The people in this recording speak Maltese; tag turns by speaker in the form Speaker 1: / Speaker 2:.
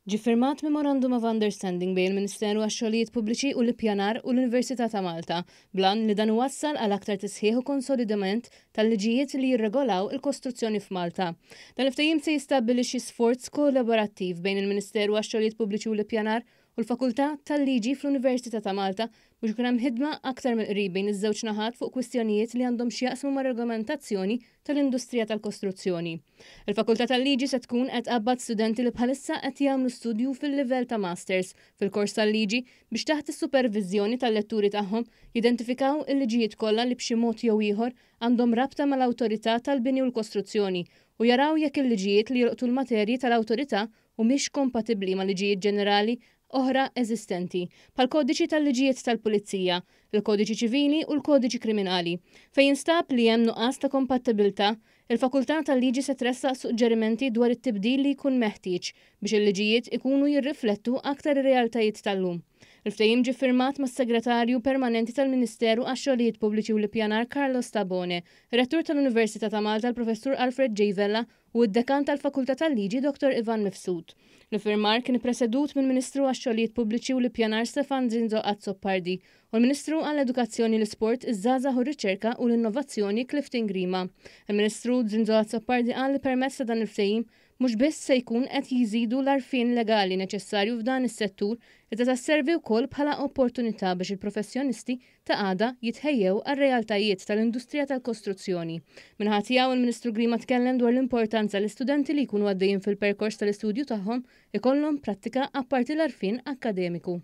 Speaker 1: Ġie ffirmat Memorandum of Understanding bejn il-Ministeru għax-Xogħlijiet Pubbliċi u l-Ippjanar u l-Università ta' Malta, bl-għan li dan iwassal għal aktar tisħiħ u konsolidament tal-liġijiet li jirregolaw il-kostruzzjoni f'Malta. Dan il-ftehim se jistabbilixxi sforz kollaborattiv bejn il-Ministeru għax-Xogħlijiet Pubbliċi u l-Ippjanar u l-Fakultà tal-Liġi fl-Università ta' Malta biex ikun hemm ħidma aktar mill-qrib bejn iż-żewġ naħat fuq kwistjonijiet li għandhom x'jaqsmu mar-regolamentazzjoni tal-industrija tal-kostruzzjoni. Il-Fakultà tal-Liġi se tkun qed tqabbad studenti li bħalissa qed jagħmlu studju fil-livell ta' Masters fil-kors tal-Liġi biex taħt is-superviżjoni tal-letturi tagħhom jidentifikaw il-liġijiet kollha li b'xi mod jew ieħor għandhom rabta mal-awtorità tal-bini u l-kostruzzjoni u jaraw jekk il-liġijiet li jolqtu l-materji tal-awtorità humiex kompatibbli ma' liġijiet ġenerali oħra eżistenti, bħall-Kodiċi tal-Liġijiet tal-Pulizija, il-Kodiċi Ċivili u l-Kodiċi Kriminali. Fejn jinstab li hemm nuqqas ta' kompatibbiltà, il-Fakultà tal-Liġi se tressaq suġġerimenti dwar it-tibdil li jkun meħtieġ biex il-liġijiet ikunu jirriflettu aktar ir-realtajiet tal-lum. Il-ftehim ġie ffirmat mas-Segretarju Permanenti tal-Ministeru għax-Xogħlijiet Pubbliċi u l-Ippjanar Carlos Tabone, ir-Rettur tal-Università ta' Malta l-Professur Alfred J. Vella u d-Dekan tal-Fakultà tal-Liġi Dottor Ivan Mifsud. L-iffirmar kien ippresedut mill-Ministru għax-Xogħlijiet Pubbliċi u l-Ippjanar Stefan Zrinzo Azzopardi u l-Ministru għall-Edukazzjoni, l-Isport, iż-Żgħażagħ u r-Riċerka u l-Innovazzjoni Clifton Grima. Il-Ministru Zrinzo Azzopardi qal li permezz ta' dan il-ftehim mhux biss se jkun qed jżidu l-għarfien legali neċessarju f'dan is-settur iżda se sservi wkoll bħala opportunità biex il-professjonisti ta' għada jitħejjew għar-realtajiet tal-industrija tal-kostruzzjoni. Min-naħa tiegħu, il-Ministru Grima tkellem dwar l-importanza li studenti li jkunu għaddejjin fil-perkors tal-istudju tagħhom ikollhom prattika apparti l-għarfien akkademiku.